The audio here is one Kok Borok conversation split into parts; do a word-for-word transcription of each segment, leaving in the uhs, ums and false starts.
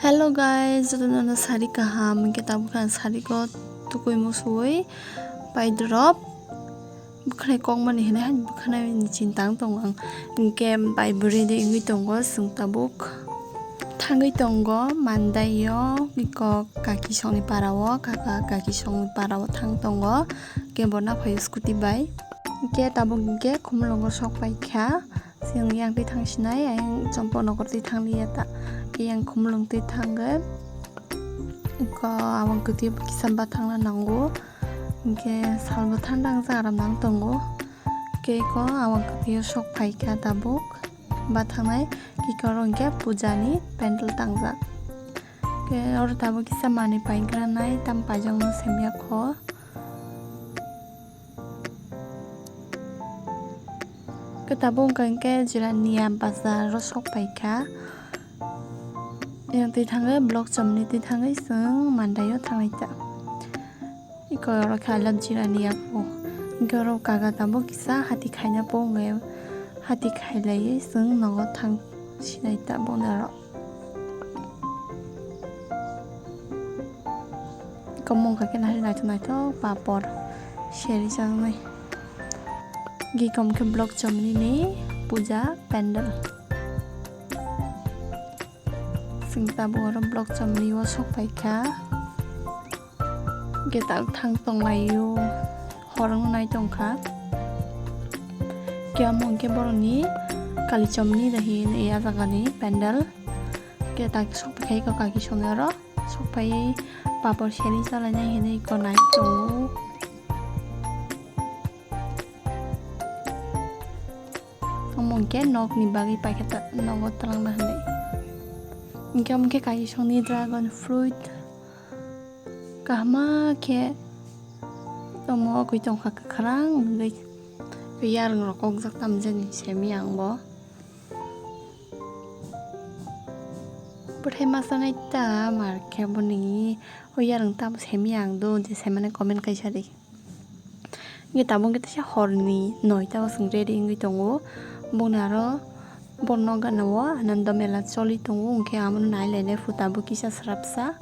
Hello guys, jotono no sari kaham, hwnkhe tabuk khe ang sari ko tukui musuwi pai drop. Bwkhanai kokmani hinwi haino bwkhanai ni chinta wng tongo ang. Hwnkhe bai bwrwi de wngwi tongo chwng tabuk. Thangwi tongo Mandaio, iko kaki songni para o, kaka kaki songni para o thang tongo. Hwnkhe bo naphai scooty bai. Hwnkhe tabuk hwnkhe Khumulwngo sok pai kha. Chwng yang twi thang sinai, ayang chompo nokor twi thang liya ta. Yang Khumulwng twi thangwi. Ko awang kwtwi kisa bathangna nango. Hwnkhe salbo thanda wngjak aram nang tongo. Hwnkhe ko awang kwtwi sok phaikha tabuk. Bathangnai kikoro hwnkhe pujani pendel tangjak. Hwnkhe oro tabuk kisa manwi paigranai tam paijakno semya kho. Khe tabuk wngkha hwnkhe Jirania bazar o sok paikha. Yang twi thangwi block chomni twi thangwi chwng Mandaio thanglai ta. Iko oro khe I love Jirania po. Hwnkhe oro kaga tabuk kisa hati khaina po wngwi hati khailaiwi chwng nogo thang sinai ta boni oro. Iko mungkha khe nahari naithok naithok papor seri jaknai. Gikom khe block chomni ni puja pandal. Chwng tabuk oro block chomni o sok paikha. Hwnkhe tak thang tonglaio, hor wngnai tongkha. Khe omo hwnkhe borokni kalichomni da hinwi a jagani pandal. Khe tak sok paikha iko kaki songni oro. Sok paiwi papor seri chalainai hinwi iko nai tongo. Omo hwnkhe nokni bagwi paikha ta-, nogo twlangna hinwi. Hwnkhe omo khe kaki songni dragon fruit. Kahama khe omo okwi tongkha kwkhwrang wngwi. Yarwng rok kokjak tamjani semi ang bo. Bwthai masa nai ta mar khe boni o yarwng tamo semi ang do je semani comment kaisa di. Hwnkhe tabuk hwnkhe teisa horni noita o chwng ready wngwi tongo. Boni aro borok nok gana o Ananda Mela choli tongo, hwnkhe abono nai lainai phuta bo kisa srapsa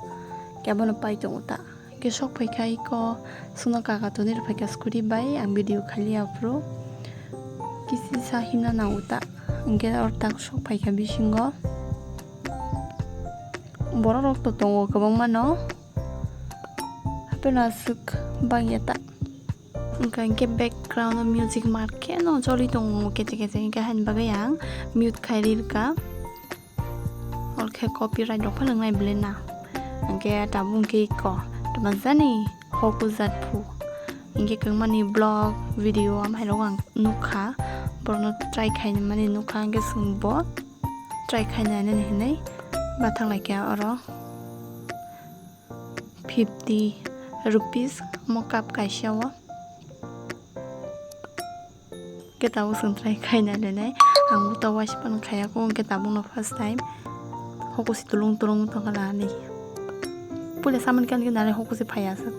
khe abono pai tongo ta. Hwnkhe sok phaikha iko chwngno kaka tonwi rwphaikha scooty bai, ang video khailiya aphuru kisi sa himna nango ta. Hwnkhe oro tak sok phaikha bisingo borok rok to tongo kwbangma no. Hapheno aswk bangya ta. Hwnkha hwnkhe background o music mar kheno choli tongo kete kete, hwnkhe haini bagwi ang mute khai ri rwkha. Hor khe copyright rok phano wngnai belai na. Hwnkhe tabuk hwnkhe iko twmajani hoku jat phu. Hwnkhe kwbangmani vlog, video amhairok ang nukha. Borokno try khainani nukha, hwnkhe chwngbo try khainani hinwi bathanglai kha oro. Fifty rupees omo cup kaisa o. Khe tabuk chwng try khaina lenai. Ang bo to waisa phano khaiya kho, hwnkhe tabukno first time. Hokusi tulung tulung tongkha nani. Puila samani khe ani nani hokusi phaiya aswk.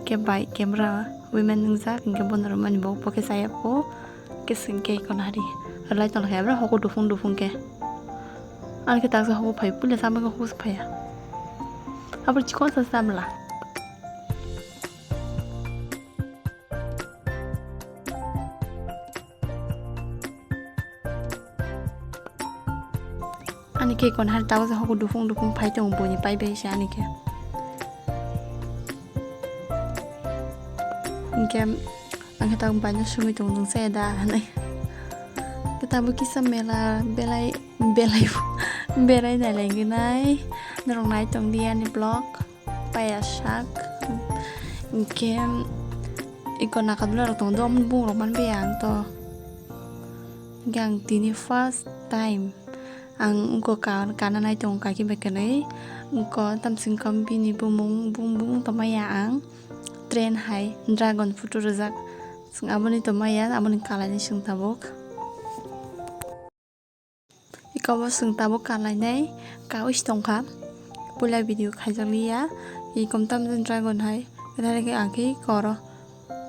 Khe bai camera women wngjak, hwnkhe bono rwmani bo, bo khe chaya kho. Khe chwng khe iko nari rwlai tongkha, abra hoku dufung dufung khe. Ani khe taksa hoku phai, puila samani khe hokusi phaiya. Abra chikon sa samla. Ani khe kon har tabuk hoku dufung dufung phai tongo, buini pai bai se ani khe. Hwnkhe ang khe tabuk baino swngwi tongo, nwng chaya da hinwi. Khe tabuk kisa mela belai belai berai nai lai gwnai. Norok nai tong di ani vlog. Paya sak. Hwnkhe iko nakadula rok tongo, omo bung rok man baya ang to. Hwnkhe ang tini first time ang wngkha ka-, kana nai tongo kaki bai kwnwi. Wngkha tamsing kha bini bumung, bung bung tongmaya ang train hai dragon photo rwjak. Chwng aboni tongmaya, aboni kalaini chwng tabuk. Iko bo chwng tabuk kalainai kaui se tongkha. Puila video khaijak liya. Iko tamjani dragon hai. Kwthai khe ang khe iko oro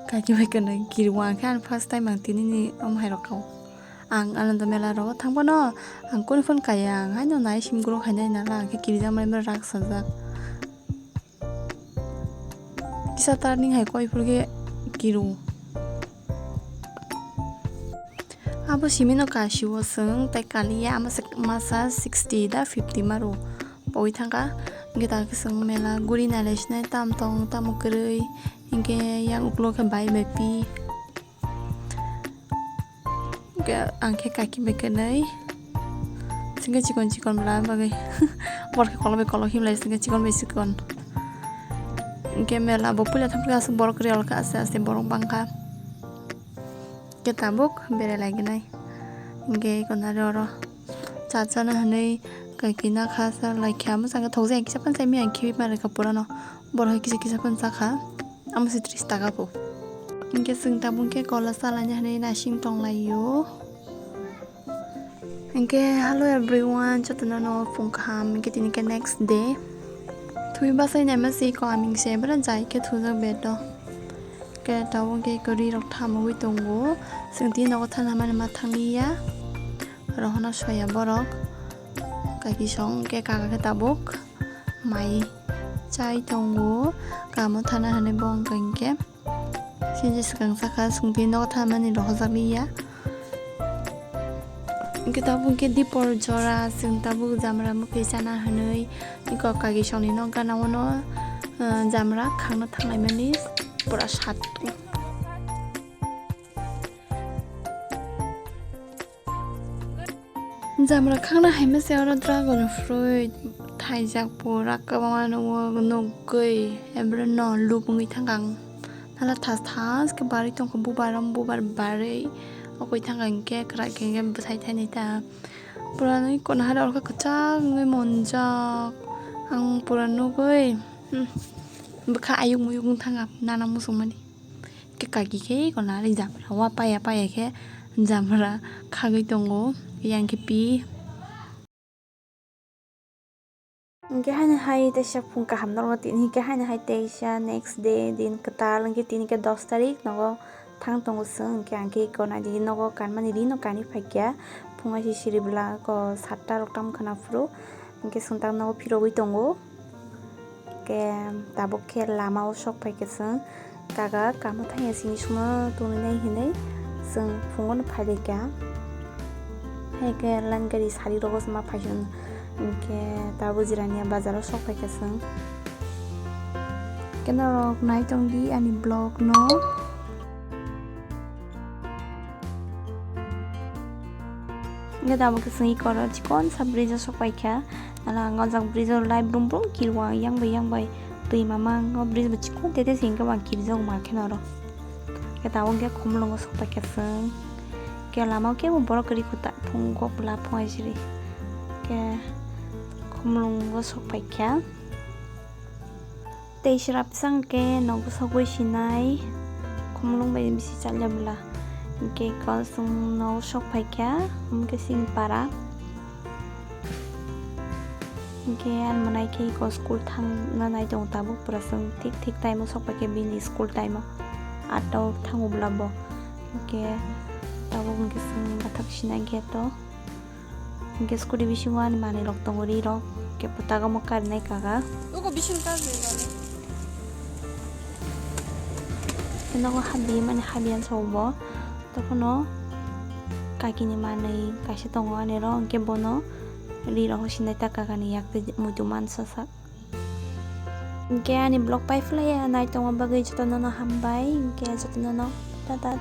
kaki bai kwna kiriwo, ang khe ani first time ang tini ni omo hai rok kha o. Ang Ananda Mela rogo thangphano ang kunu phone kaya, ang haino nai sim guro khainai nala, ang khe kirijak mani rak sajak. Kisa turning hai koi phuru khe kiru. Abo simino kasio chwng tei kaliya ama se masa sixty da fifty maro. Pogwi thangkha. Hwnkhe ta khe chwng mela guri nailai sinai tam tong tamo kwrwi. Hwnkhe yang uklo khe bai bai pi. Hwnkhe ang khe kaki bai kwnwi. Singkhe chikon chikon bwla bagwi. Bor khe kolok bai kolok himlai singkhe chikon bai chikon. Hwnkhe mela bo puila thangphru aswk borok kwrwi alkha aste aste borok bangkha. Hwnkhe tabuk berai laiginai. Hwnkhe konari oro cha chana hwnwi kaki nakha cha laikha. Mwchangkhe thokjak kisa phano chaimani ang khibi manrwkha purano. Borok hai kisa kisa phano chakha. Amo se tris taka po. Hwnkhe chwng tabuk khe kola chalaina hwnwi nasing tonglaio. Hwnkhe hello everyone, jotono no phung kaham. Hwnkhe tini khe next day. Thui bachai naima se ko aming se bera jai khe thujak bed o. Hwnkhe tabuk khe kwrwi rok thamogwi tongo. Chwng tini nogo thana mani ma thangliya. Rohorno soya borok. Kaki song hwnkhe kaka khe tabuk mai chai tongo. Kamo thana hwnwi bo wngkha hinkhe. Sini swkang saka songtwi nogo thanmani rohorjak liya. Hwnkhe tabuk hwnkhe dipor jora chwng tabuk jamra mwkhwi chana hwnwi iko kaki songni nok gana ono, ah, jamra khangna thanglaimani pura sat. Jamra khangna haima se oro dragon fruit thaijak pura kwbangma nukgo, nukgwi ebro no lubungwi thangkang. Hala thas thas khe barwi tongkha bubar, bubar barwi okwi thangkang khe kwrak khe bwthai thainwi ta. Pura nwi kono hade orkha kwchak wngwi monjak. Ang pura nugwi, hmm, bwkha ayuk muyuk wng thangkha nana muchungmani. Khe kaki khe kono ari jamra wa paya paya khe jamra khagwi tongo, yang khe pi. Hwnkhe haino hai teisa phung kaham norokno tini hwnkhe haino hai teisa next day din kwtal hwnkhe tini khe dos tarik nogo thang tongo chwng, hwnkhe ang khe iko naidi nogo kanmani rino kani phaikya phung aisi siri bwla ko satta rok tam khwna phuru hwnkhe chwng tak nogo phirogwi tongo. Hwnkhe tabuk khe lama o sok phaikha chwng, kaka kamo thangya sini songno tonwi nai hinwi chwng phungo no phailaikha. Hai khe line gari sari rogo se ma phaisong, hwnkhe tabuk jirania bazar o sok phaikha chwng. Hwnkhe norok nai tongdi ani vlog no. Hwnkhe tabuk khe chwng iko oro chikon sa bridge o sok paikha. Nala ang o jaga bridge o light brum brum kirwang yang bai yang bai twi mamang. O bridge bo chikon tete se hwnkhe bo ang kirjak mar khe noro. Hwnkhe tabuk hwnkhe Khumulwngo sok paikha chwng. Hwnkhe lama o kebo borok kwrwi kho ta phung kok bwla phung aisiri. Hwnkhe Khumulwngo sok paikha. Tei srapsa hwnkhe nogo sogwi sinai Khumulwng bai bisi chalya bwla. Hwnkhe kal chwng nogo sok phaikha, hwnkhe chini para. Hwnkhe ani mwnai khe iko school thangna nai tongo tabuk pura chwng thik thik time o sok paikha bini school time o. Atta o thango bwla bo. Hwnkhe tabuk hwnkhe chwng bathak sinai gate o. Hwnkhe scooty bisingo ani manwi rok tongo, ri rok, hwnkhe pwtaka omo karinai kaka. Ogo bising karinai mani. Hwnkhe nogo habi mani habi ansao bo. Tokhono kakini manwi kaisa tongo ani oro, hwnkhe bono ri rok sinai ta kakani yak twi muitu mansa sak. Hwnkhe ani vlog pai phlai ya, nai tongma bagwi jotono no hambai, hwnkhe jotono no tata.